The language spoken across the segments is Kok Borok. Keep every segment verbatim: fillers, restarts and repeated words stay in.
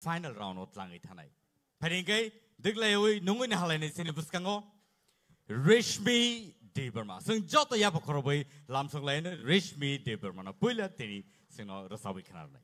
final round o tlangwi thanai. Phaidi hwnkhe diglaiwi nungwi ni halaini chini bwskango Reshmi Debbarma. Chwng joto yapha khorobwi lamsok laino Reshmi Debbarma no puila tini chwngno rwchabwi khwnarnai.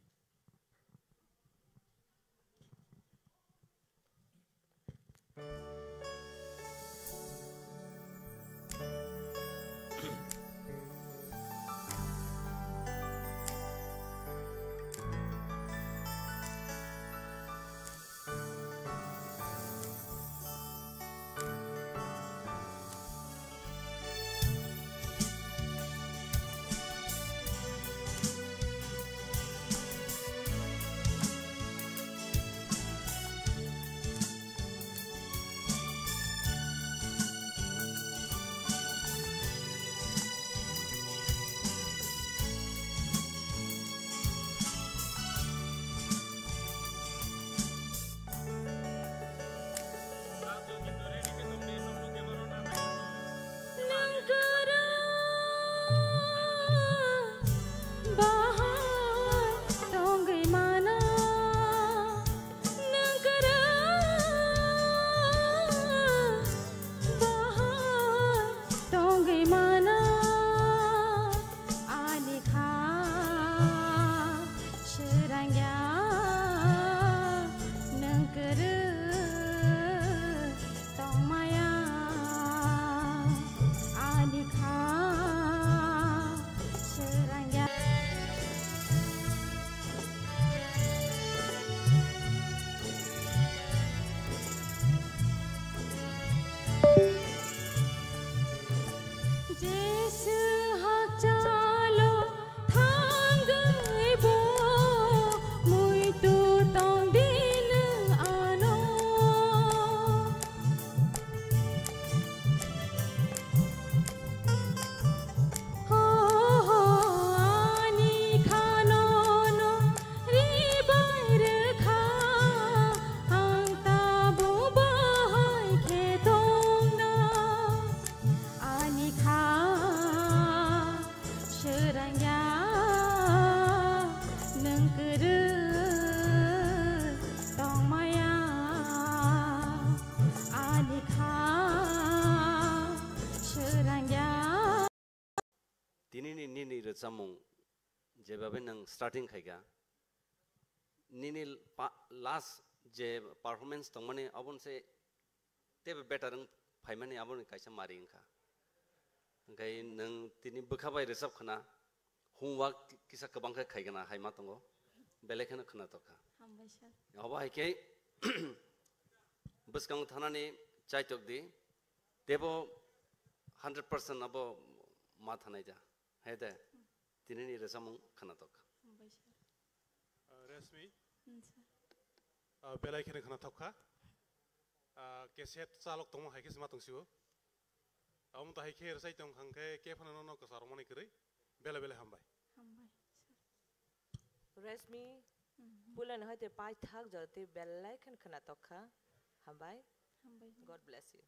Bahai tongwi mano ani kha srangya nwng kwrwi tongmaya ani kha srangya. Jesu hakchalo thangwi bo muitu tongdi nwng ano. Ho, ho, ani khano no ribai rwkha, ang tabuk bahai khe tongna. Ani kha srangya nwng kwrwi tongmaya, ani kha srangya. Tinini nini rwchapmung jebabe nwng starting khaikha, nini pa-, last je performance tongmani aboni se teibo better wng phaimani aboni kaisa mari wngkha. Hwnkhe nwng tini bwkha bai rwchap khna, homework kisa kwbang khe khaigana hai ma tongo, belai kheno khna tokha. Hambai sir. Obo hai khe bwskango thanani chaitok di, teibo hundred percent abo ma thanai da, hai de, tinini rwchapmung khna tokha. Hambai sir. Ah, Reshmi. Hmm, sir. Ah, belai kheno khna tokha. Ah, cassette chalok tongma hai khe se ma tongsio. Amo to hai khe rwchai tong khang khe khe phano nono kwcharo mani kwrwi. Belai belai hambai. Hambai, sir. Reshmi, mhm, puilani hoite paithak jora twi belai kheno khna tokha. Hambai. Hambai. God bless you.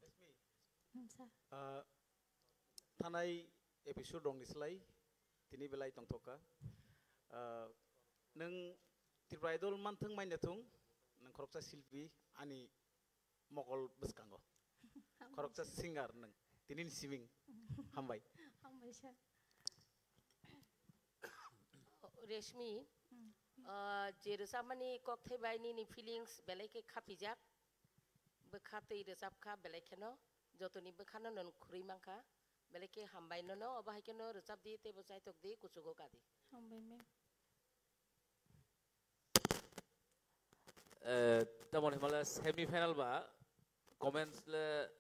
Reshmi. Hmm, sir. Ah, thanai episode rokni slai tini belai tongthokha. Ah, nwng Tripura Idol manthwng manya thung, nwng khoroksa silpi ani mokol bwskango. Hambai. Khoroksa singer nwng, tinini siming. Hambai. Hambai sir. Reshmi, hmm, ah, je rwchapmani kokthai bai nini feelings belai khe khapijak, bwkha twi rwchapkha belai kheno, jotoni bwkhano nwng khurui mankha, belai khe hambai nono, obo hai kheno rwchap di, teibo chaitok di, kuchugo ka di. Hambai ma'am. Eh, tamoni himale semi final ba comments le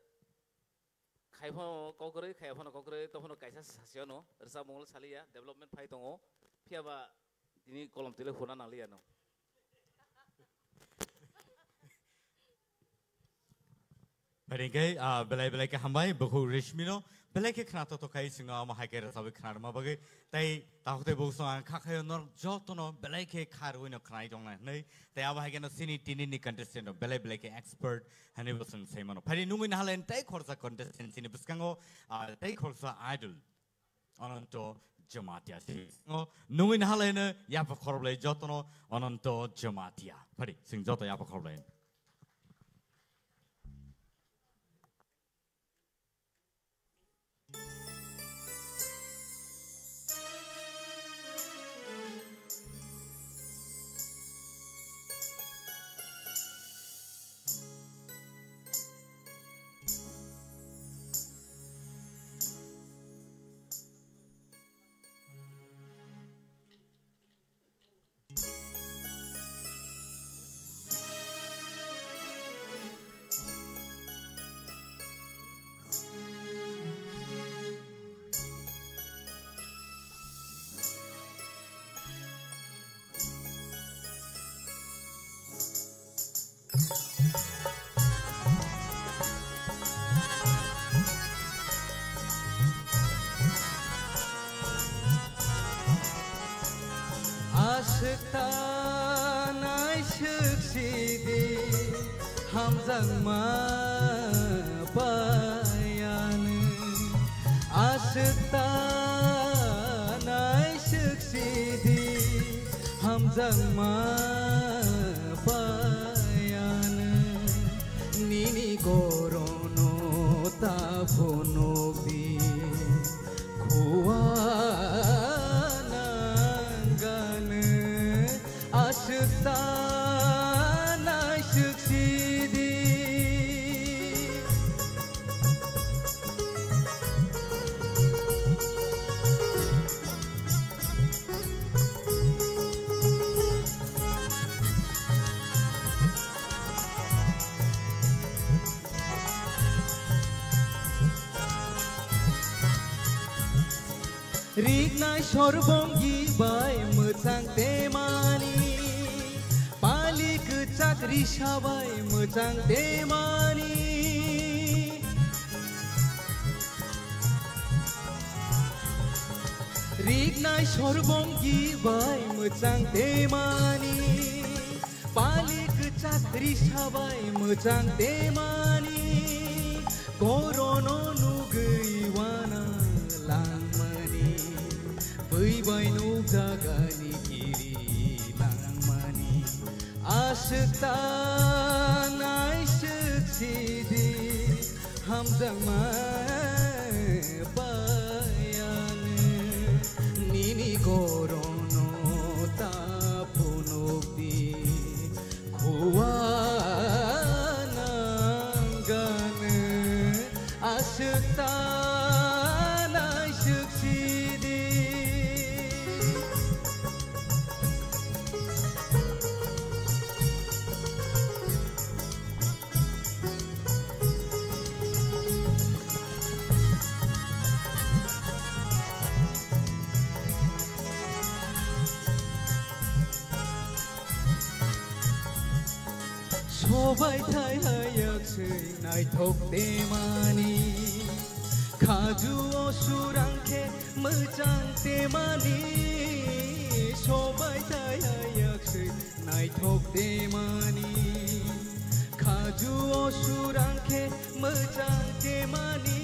khai phano kokroi, khai phano kokroi, to phano kaisa sasi ano, rwchapmung le saliya, development phai tongo, phiya ba tini kolom twi le huna nangliya no. Phaidi hwnkhe, ah, belai belai khe hambai, bukhuk Reshmi no, belai khe khna toktok khai, chwngno amo hai khe rwchabwi khna rwma bagwi, tei takhuk tei bukhuk song ang kha khaio norok jotono belai khe kha rwino khna tongna hwnwi, tei abo hai kheno chini tinini contestant rok belai belai khe expert hwnwi bo chwng sai mano. Phaidi nungwi naha le tei khoroksa contestant chini bwskango, ah, tei khoroksa idol. Ananto Jamatia. Nungwi nahalaino yapha khoroplai jotono Ananto Jamatia. Phari, sing joto yapha khoroplai. Aswk ta naiswk sidi, hamjakma paiyanw. Aswk ta naiswk sidi, hamjakma paiyanw. Nini gorono ta phunukdi, khua nangganw. Aswk ta naiswk sidi. Riknai sorbongi bai mwchang temani, pali kwchak risa bai mwchang temani. Riknai sorbongi bai mwchang temani, pali kwchak risa bai mwchang temani. Gorono nugwi wana langmani, bwi bai nukjagani kiri langmani. Aswk ta naiswk sidi, hamjakma paiyanw. Nini gorono ta phunukdi, khua nangganw. Aswk ta naiswk sidi. Sobai thai hayak swi naithok temani, khaju o surang khe mwchang temani. Sobai thai hayak swi naithok temani, khaju o surang khe mwchang temani.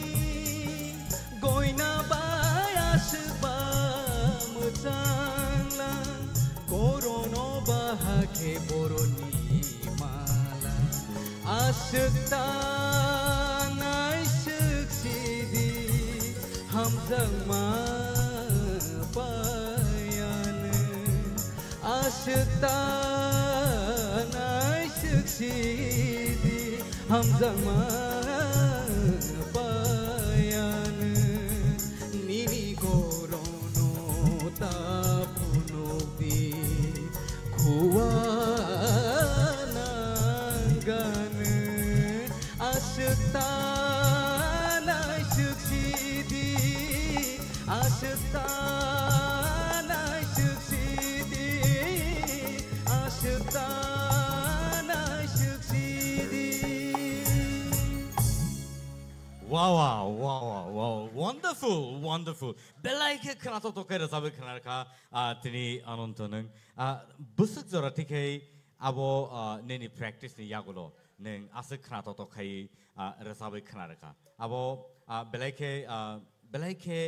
Goina bai aswk ba mwchang lang, korono ba hakhe boroni mala. Aswk ta naiswk sidi, hamjakma paiyanw. Aswk ta naiswk sidi, hamjakma paiyanw. Nini gorono ta phunukdi, khua nangganw. Aswk ta naiswk sidi, aswk ta naiswk sidi, aswk ta naiswk sidi. Wow, wow, wow, wow, wow. Wonderful, wonderful. Belai khe khwnathok tok khe rwchabwi khwna rwkha, ah, tini Ananto nwng. Ah, bwswk jora tikhe abo, ah, nini practice ni yagulo nwng aswk khwnathok tok khai, ah, rwchabwi khwna rwkha. Abo, ah, belai khe, ah, belai khe,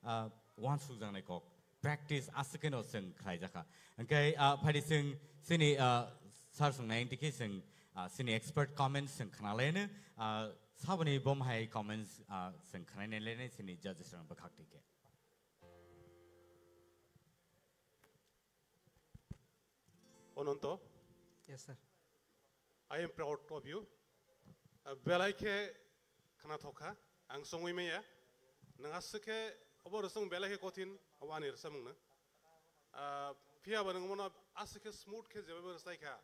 ah, Uansukjaknai kok, practice aswk kheno chwng khlaijakha. Hwnkhe, ah, phaidi chwng chini, ah, sir swngnai wngtwi khe chwng, ah, chini expert comments chwng khnalaino, ah, saboni bom hai comments, ah, chwng khnainai lainai chini judges rok bwkhak twi khe. Ononto. Yes, sir. I am proud of you. Uh, belai khe khna thokha, ang songwi maya. Nang aswk khe obo rwchung belai khe kothin, obo ani rwchapmung no. Uh, phiya ba nang mono aswk khe smooth khe jeba rwchai kha.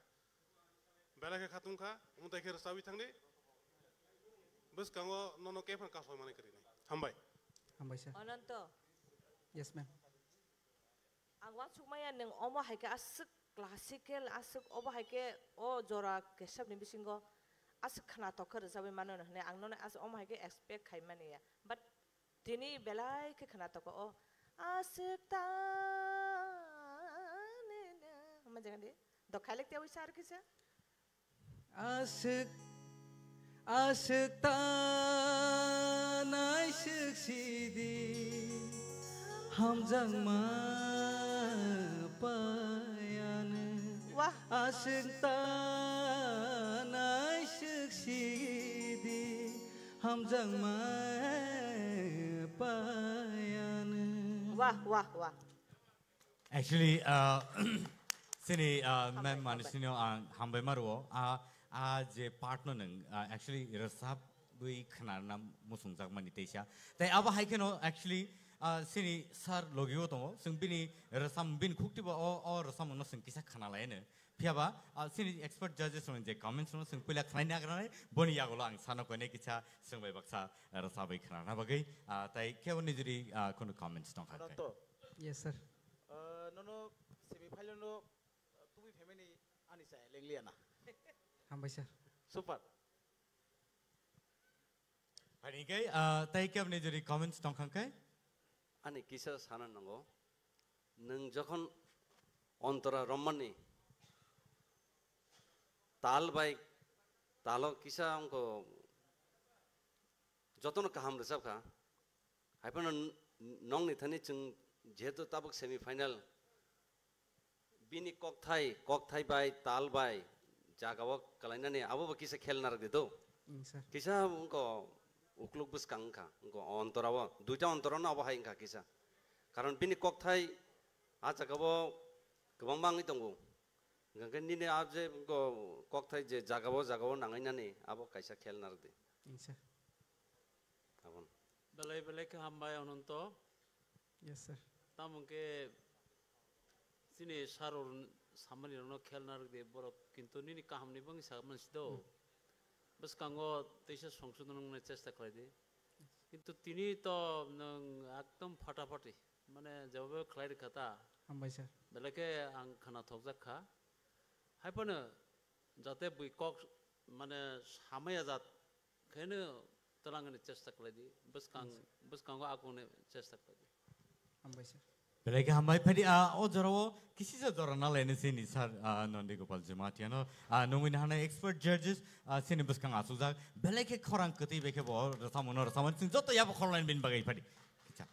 Belai khe khatung kha, omo tai khe rwchawi thangdi. Bwskango nono khe phan kasoi mani kwrwi nai. Hambai. Hambai, sir. Ononto. Yes, ma'am. Ang uansukmaya nwng omo hai khe aswk classical, aswk obo hai khe o jora kesabni bisingo aswk khna tokha rwchapwi mano hwnwi ang nono aswk omo hai khe expect khai mani ya. But tini belai khe khna tokha o aswk ta ne ne. Omo jaga di. Dokhai lek tiawi sar kisa. Aswk, aswk ta naiswk sidi, hamjakma payano. Wah. Aswk ta naiswk sidi, hamjakma payano. Wah, wah, wah. Actually, uh, chini, uh, ma'am Hambai, hambai. Manusino ang hambai maruo. Ah, ah, je part no nung, ah, actually, resap bui khna na musung jak mani teisa. Tai abo hai kheno, actually, ah, chini sir logi o tongo. Sung bini resam bini khukti ba o, o resam no sung kisa khna lai no. Phiya ba, ah, chini expert judges rok je comments no sung puila khna ni agra nai, boni yagulo ang sano kone kisa sung bai baksa resap bui khna na bagui. Ah, tai kebo ni juri, ah, kono comments tong kha. Yes, sir. Ah, nono semi final no, ah, tubui phaimani ani chaya lengliya na. Hambai, sir. Super. Ani khe, ah, tai kebni jodi comments tong kha khe? Ani kisa sana nango. Nwng jokhon ontora romani tal bai talo kisa wngkho jotono kaham rwchap kha. Haiphano n-, nongni thani chwng jehetu tabuk semi final, bini kokthai, kokthai bai, tal bai, jagao kwlainani abo bo kisa khel narwk di do. Mm, sir. Kisa wngkho ukluk bwskang wngkha, wngkho ontorao, duita ontorano abo hai wngkha kisa. Karon bini kokthai a jagao kwbangma wngwi tongo. Hwnkhe nini a je wngkho kokthai je jagao, jagao nangwi nani abo kaisa khel narwk di. Mm, sir. Abon. Belai belai khe hambai Ononto. Yes, sir. Tamo hwnkhe chini sir rok samani rokno khel narwk di borok, kintu nini kahamni bagwi sa mansi do. Hmm. Bwskango teisa songsodon wngna chesta khlai di. Yes. Kintu tini to nwng ekdom phatapati, mane jeba khlai rwkha ta. Hambai, sir. Belai khe ang khwna thokjak kha. Haiphano jate bui kok mane samaya jat kheno twlangni chesta khlai di, bwskang, yes, sir, bwskango akungni chesta khlai di. Hambai, sir. Belai khe hambai. Phaidi, ah, o jorao kisisa jora nalaini sini sir, ah, Nondi Gopal Jamatia no, ah, nungwi hana expert judges, ah, sini bwskang achukjak. Belai khe khorang kwtwi bai khe bo rwchapmung no rwchapmani chwng joto yabo khorlaini bini bagwi phaidi. Kicha.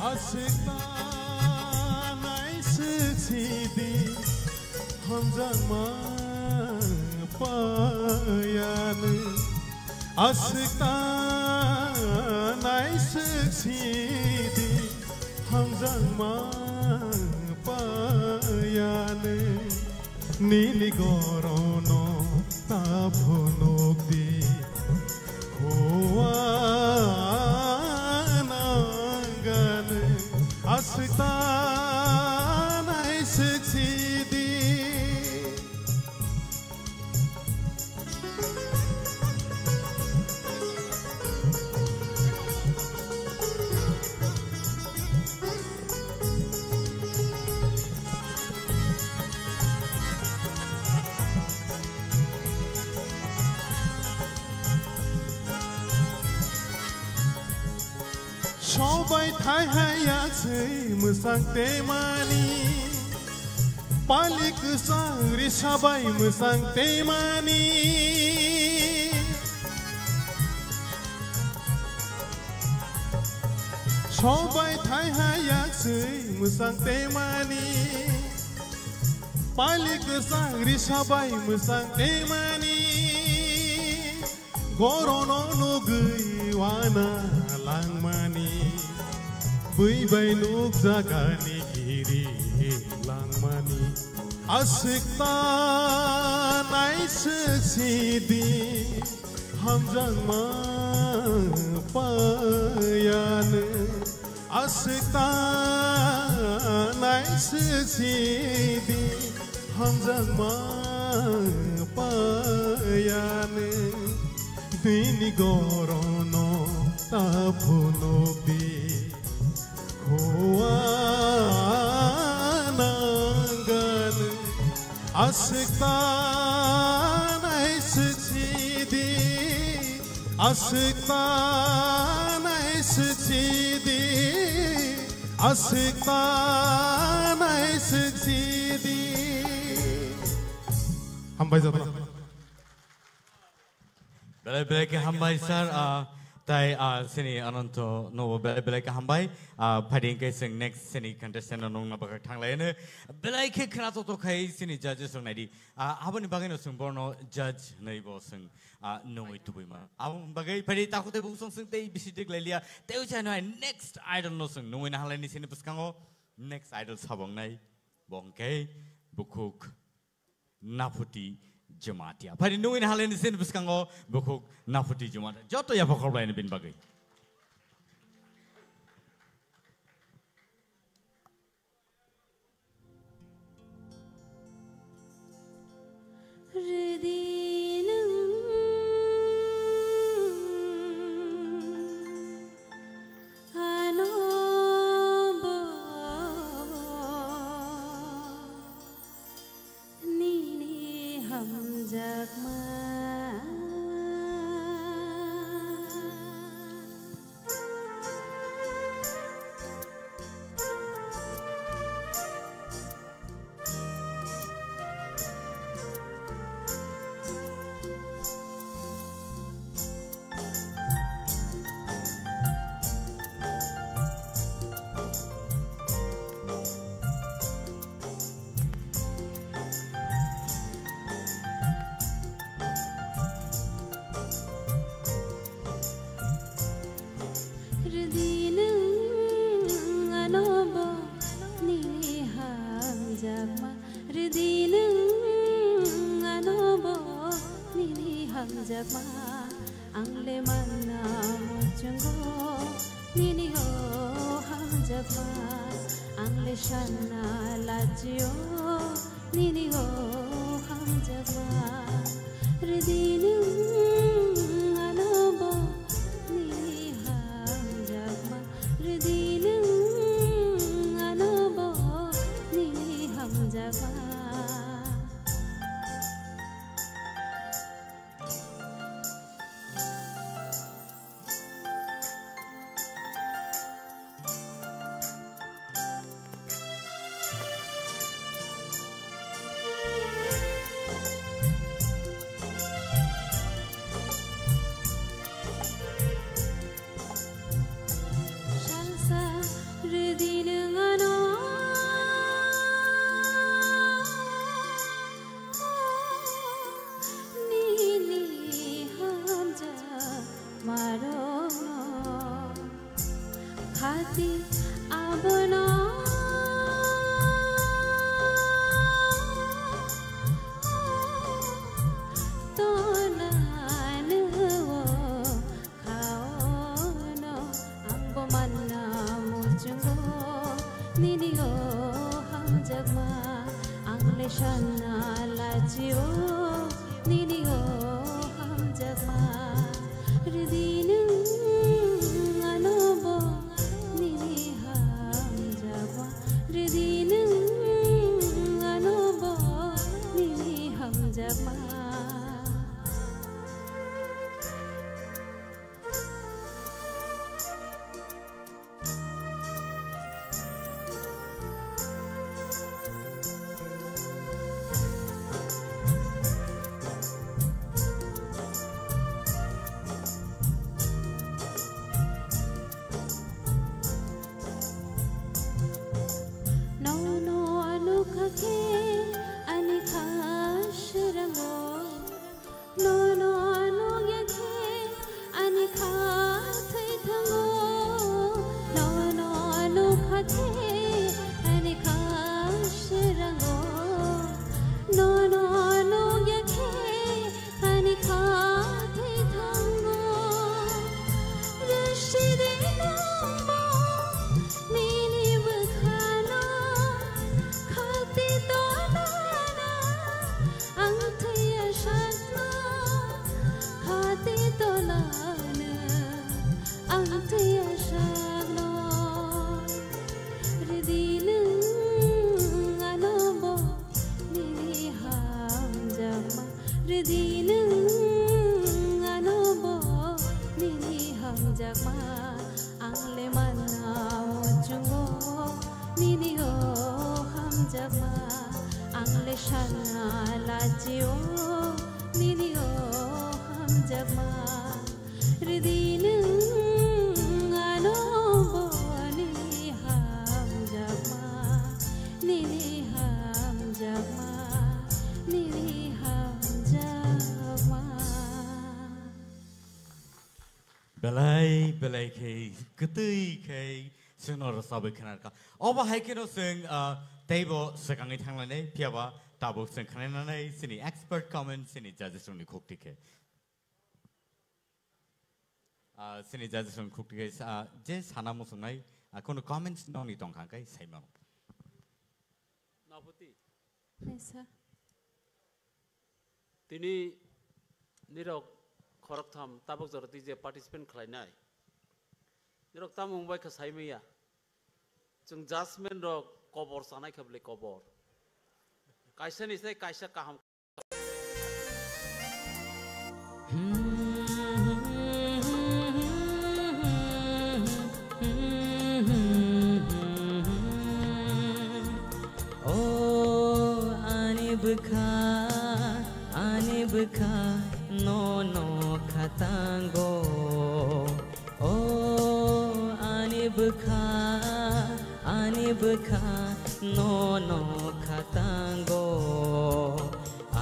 Aswk ta naiswk sidi, hamjakma payani. Aswk ta naiswk sidi, hamjakma payani. Nini gorono ta phunukdi, hua nangani. Aswk ta naiswk sidi. Sobai thai hai ya swi mwsang temani. Palik sang ri sabai mwsang temani. Sobai thai hai ya swi mwsang temani. Palik sang ri sabai mwsang temani. Gorono nugwi wana langmani, bui bai nukjagani giri langmani. Aswk ta naiswk sidi, hamjakma payano. Aswk ta naiswk sidi, hamjakma payano. Bini gorono ta phunukdi, khua nanggano. Aswk ta naiswk sidi, aswk ta naiswk sidi, aswk ta naiswk sidi. Hambai jotono. Belai belai khe hambai sir, ah, tai, ah, sini Ananto nobo belai belai khe hambai, ah, phaidi hwnkhe chwng next sini contestant no nungna bagwi thanglaino. Belai khe khna toto khai sini judges rok naidi. Ah, aboni bagwino chwng borno judge hinwi bo chwng, ah, nungwi tubui ma. Aboni bagwi phaidi takhuk tei bukhuk chwng tei bisi dik lailiya. Tei uchai no hai next idol no chwng nungwi na halaini sini bwskango next idol sabo wngnai. Bo hwnkhe bukhuk Naphuti Jamatia. Phaidi nungwi na halaini sini bwskango bukhuk Naphuti Jamatia. Joto yapha khorlaini bini bagwi. Ridi nwng ano bo nini hamjakma. Ridi nwng ano bo nini hamjakma. Ridi nwng ano bo nini hamjakma. Ang le manna muchungo nini o hamjakma. Ang le sanna lachio nini o hamjakma. Ridi nwng ano bo nini hamjakma. Ridi nwng ano bo nini hamjakma. Salsa ridi nwng ano nini hamjakma rokno khati abono tonanw. Khaono ang bo manna muchungo nini o hamjakma. Ang le sanna lachio nini o hamjakma. Ridi nwng ano bo nini hamjakma. Ridi nwng ano bo nini hamjakma. Ani kha srango, nono nukya khe ani kha thwi thango. Rwsidi nangbo nini bwkhano khati tolana ang thwiya sakno khati tolana ang thwiya sakno. Rwdi nwng ano bo nini hamjakma, rwdi nwng ano bo nini hamjakma. Ang le manna muchungo nini o hamjakma, ang le sanna lachio nini o hamjakma. Rwdi nwng ano bo nini hamjakma, nini hamjakma, nini hamjakma. Belai belai khe kwtwi khe chwngno rwchabwi khwnarkha. Obo hai kheno chwng, ah, teibo swkangwi thanglainai, phiyaba tabuk chwng khwnainanai chini expert comment, chini judges rokni khukti khe. Ah, chini judges rokni khukti khe, ah, je sana muchungnai, ah, kono comments nokni tongkha khe saimano. Naboti. Yes, sir. Tini nirok khoroktham tabuk jora twi je participant khlainai. Nirok tamo wngbai kha saimaya. Chwng judgment rok kobor chanai kha bwle kobor. Kaisa ni sai kaisa kaham. O ani bwkha, ani bwkha, nono khatango. O ani bwkha, ani bwkha, nono khatango.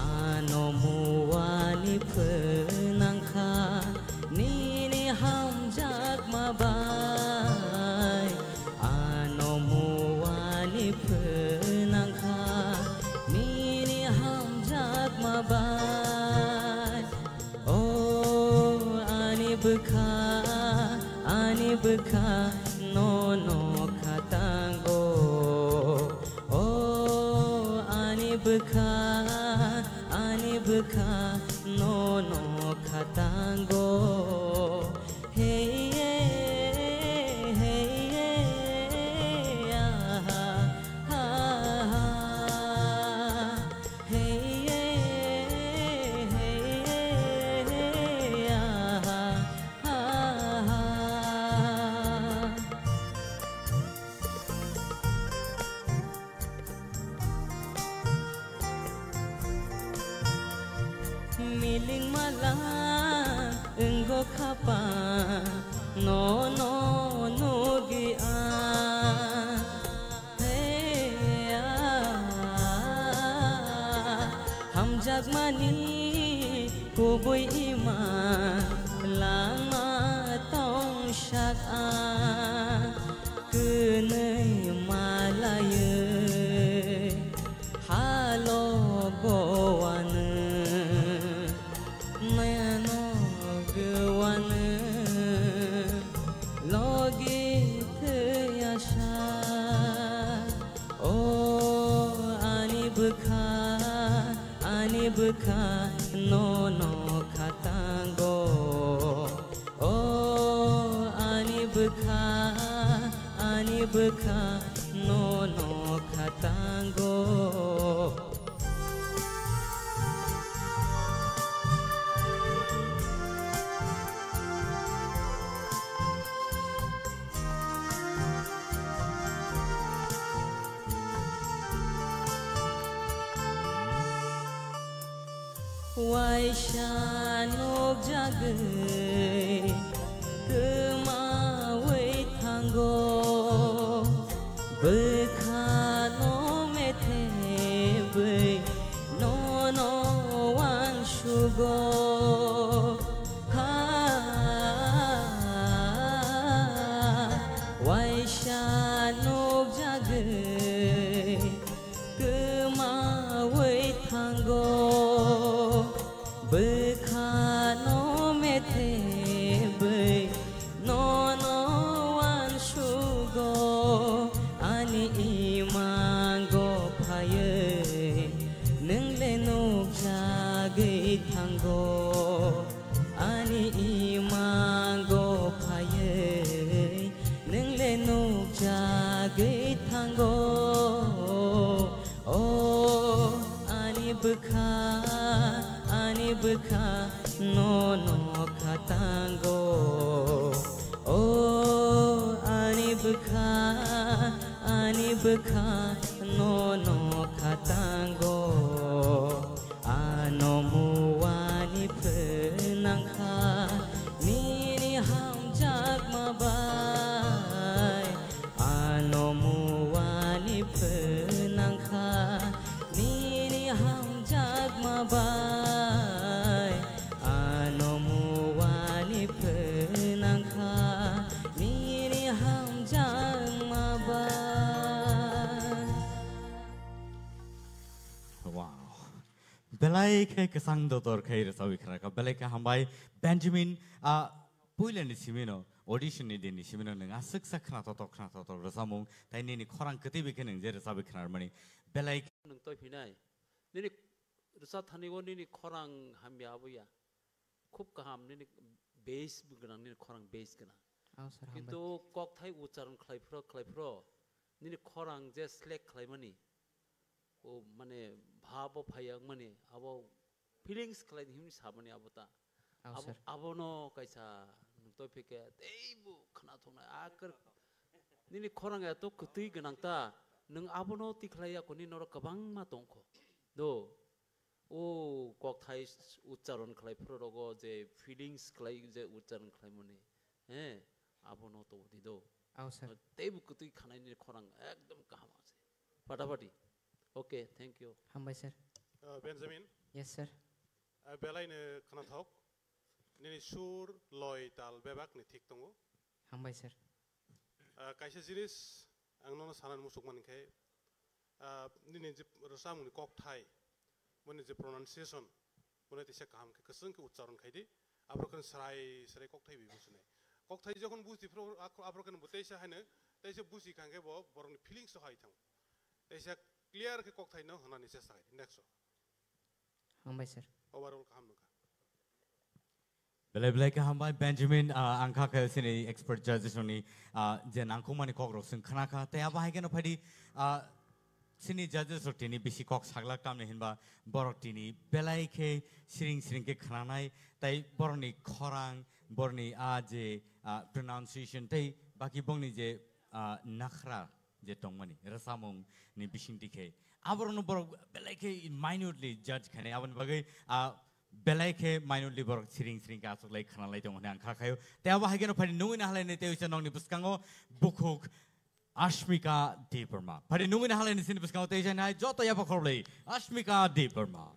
Ano muani phwnangkha nini hamjakma bai. Ano muani phwnangkha nini hamjakma bai. O ani bwkha, ani bwkha, nono khatango. O ani bwkha, ani bwkha, nono khatango. Hey, hey, hey, hey, ah, ha, ha. Hey, hey, hey, hey, ah, ha, ha. Miling malang wnggo khapang, nono nugwi ang. Hey, ah, hamjakmani kubui ima langma tongsak ang. Kwnwi malaiwi halo gowanw. Noyano gwano logi thwiya sa. O ani bwkha, ani bwkha, nono khatango. O ani bwkha, ani bwkha, nono khatango. Waisa nukjagwi kwmawi thango, bwkhano methebwi nono uansugo. Ha, waisa nuk Kwmawi thango, bwkhano methebwi, nono uansugo, ani imango phaiwi, nwng le nukjagwi thango, ani imango phaiwi, nwng le nukjagwi thango. O ani bwkha, ani bwkha, nono khatango. O ani bwkha, ani bwkha, nono khatango. Ano muani phnangkha nini hamjakma bai. Ano muani phnangkha nini hamjakma bai. Ano muani phnangkha nini hamjakma bai. Wow. Belai khe kwchang dotor khe rwchawi khna kha. Belai khe hambai Benjamin, ah, puila ni simi no, audition ni din ni simi no nwng aswk sa khna totok, khna totok rwchapmung, tai nini khorang kwtwi bi khe nwng je rwchawi khna rwmani. Belai nwng toi phinai. Nini rwchap thani o nini khorang hamya abo ya. Khub kaham nini bass bo gwnang, nini khorang bass gwnang. Oh, sir, hambai. Kintu kokthai ucharon khlai phro, khlai phro, nini khorang je select khlaimani, o mane bhab o phaiya wngmani, abo feelings khlai himni samani abo ta. Oh, abo, sir. Abono kaisa nukto phike teibo khna thoknai, akar nini khorang ya to kwtwi gwnang ta, nwng abono tikhlai ya koni norok kwbangma tongkho. Do, O kokthai ucharon khlai phuru rogo je feelings khlai je ucharon khlai mani, he, abono to di do. Ao, sir. Teibo kwtwi khanaini khorang ekdom kaham ase. Patapati. Okay, thank you. Hambai, sir. Uh, Benjamin. Yes, sir. Uh, belai no khnathok. Nini sur, loi, tal bebak ni thik tongo. Hambai, sir. Ah, kaisa jinis ang nono sanani muchuk mankhe, ah, nini je rwchapmungni kokthai, boni je pronunciation, boni teisa kaham khe kwchwng khe uchcharon khai di, aborokhe srai srai kokthai bai businai. Kokthai jokhon buji phuru ak-, aborokhe bo teisa haino, teisa buji kha khe bo borokni feelings o hai thango. Teisa clear khe kokthai no hwnani chesta khai di. Next o. Hambai, sir. Overall kaham nukha. Belai belai khe hambai Benjamin, ah, ang kha khe sini expert judges rokni, ah, je nangkukmani kokrok chwng khna kha. Tei abo hai kheno phaidi, ah, sini judges rok tini bisi kok saglak tamni hinba borok tini belai khe siring siring khe khnanai, tei borokni khorang, borokni a je, ah, pronunciation tei baki bongni je, ah, nakhra je tongmani rwchapmung ni bisingtwi khe aborokno borok belai khe minutely judge khainai. Aboni bagwi, ah, belai khe minutely borok siring siring khe achuklai khnalai tongo hwnwi ang kha khaio. Tei abo hai kheno phaidi nungwi nahalai ni tei uisa nokni bwskango bukhuk Ashmika Debbarma. Phaidi nungwi nahalai ni sini bwskango tei uisa nai joto yapha khorlai Ashmika Debbarma.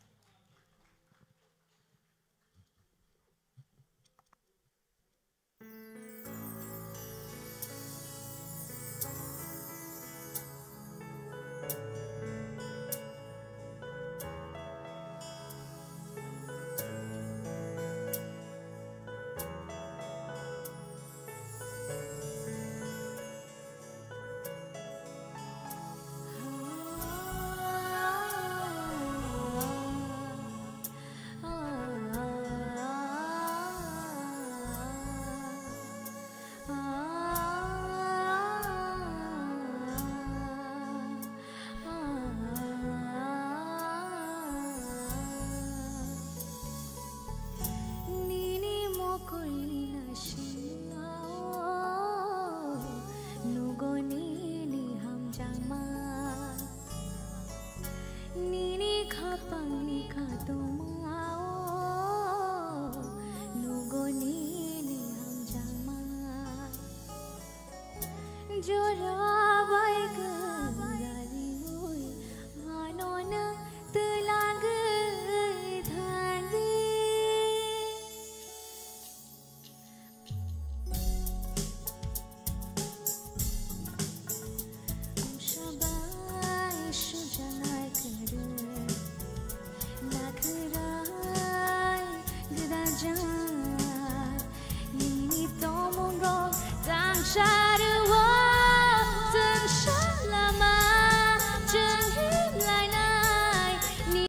Nini mokolni naisingao nugo nini hamjakma. Nini khapangni kadumao nugo nini hamjakma. Jora bai